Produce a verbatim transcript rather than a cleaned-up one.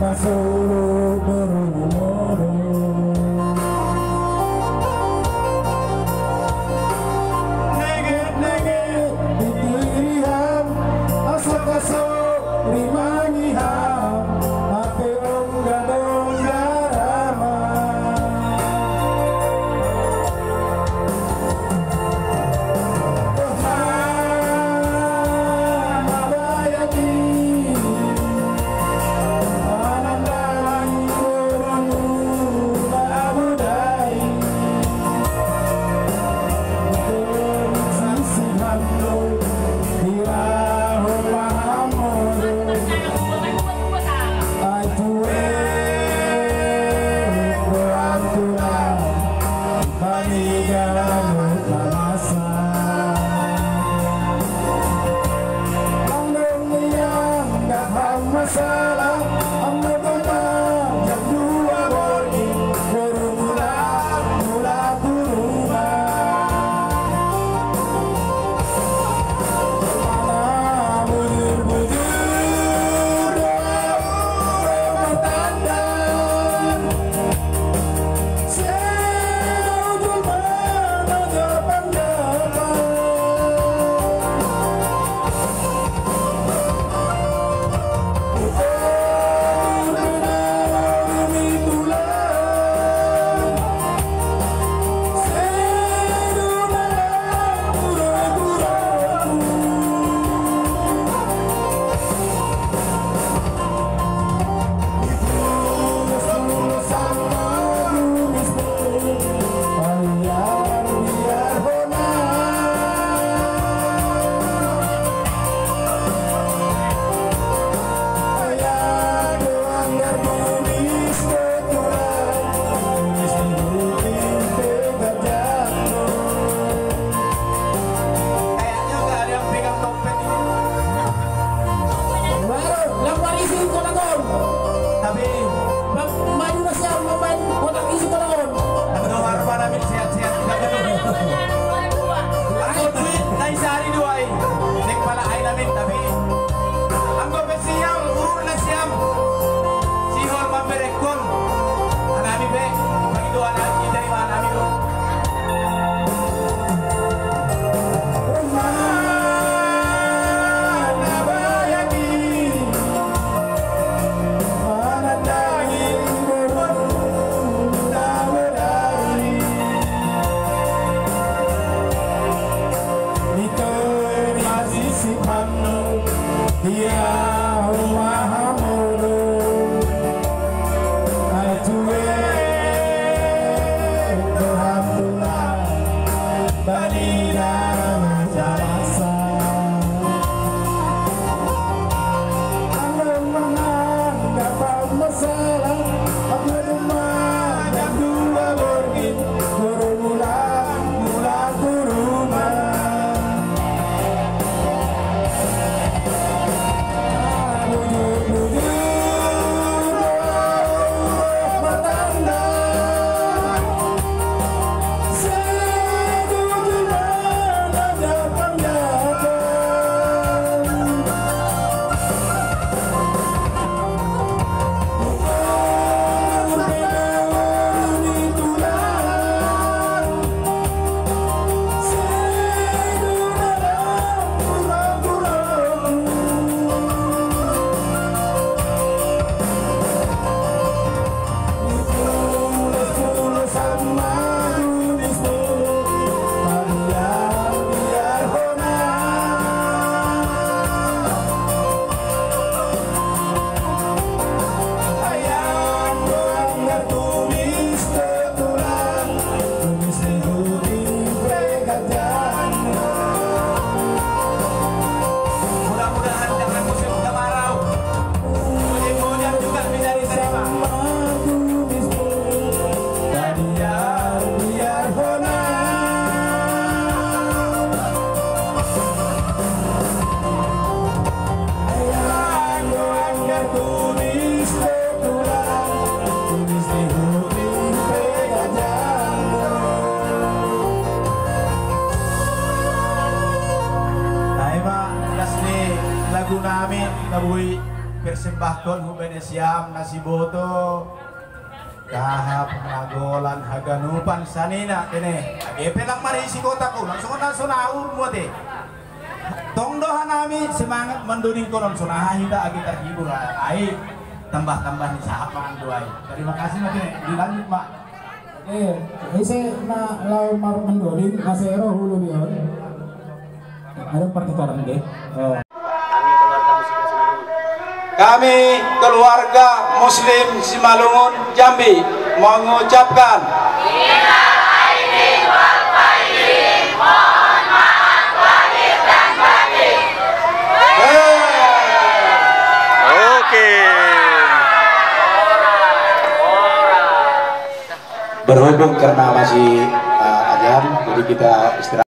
Pasolo berumoro. Nengit-nengit ditiriham, asok-asok rimangiham, ape ongga dong darama. Mabayati, manandalang Pakon hubene siam nasi boto. Kahap nagolan haganupan sanina kene. Age pelang marisi kotaku langsung na sonaur muate. Tong doha nami semangat menduding konon sonaha hita age terhibur ai. Tambah-tambah ni sahap mangan doai. Terima kasih mate. Dilanjut, Pak. Eh, ise na lau mar menduding masero hulu bion. Ada pertukaran deh. Oh. Kami keluarga Muslim Simalungun Jambi mengucapkan Oke. Berhubung karena masih uh, ajan, jadi kita istirahat.